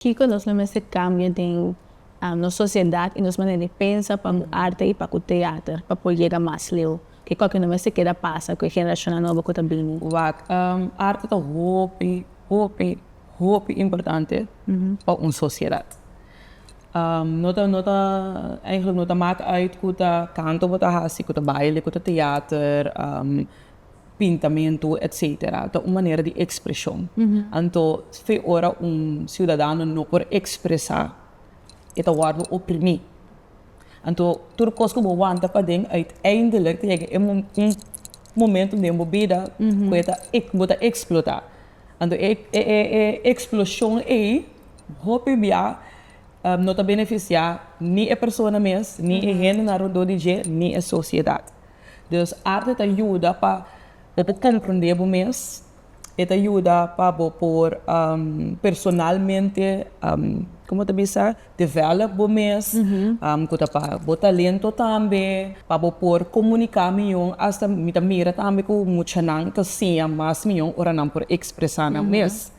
Kiko nos lo mester kambia den nos sosiedat i nos manera di pensa pa ku arte i pa ku teater pa por yega mas leu? Kiko ku no mester keda pasa ku e generashonnan nobo ku ta bini? Wak, arte ta hopi, hopi, hopi importante pa un sosiedat. No ta, no ta, eigenlijk no ta maak uit ku ta kanto bo ta hasi, ku ta baile, ku ta teater. Pintamentu etcetera ta un manera di ekspreshon. Anto fe ora un siudadano no por ekspresá e ta wòrdu oprimí. Anto tur kos ku bo wanta paden uiteindelijk ta yega e un momento den bo bida ku e ta bo ta eksplotá. Anto e e eksploshon ei hopi bia no ta benefisiá ni e persona mes, ni e hendenan rondó di dje, ni e sosiedat. Dus arte ta yuda pa bo por comprende bo mes, e ta yuda pa bo por personalmente, como ta bisa, develop bo mes, cu ta pa bo talento tambe, pa bo por comunica miyon, hasta mi ta mira tambe cu muchanan ta siña mas miyon ora nan por expresa nan mes.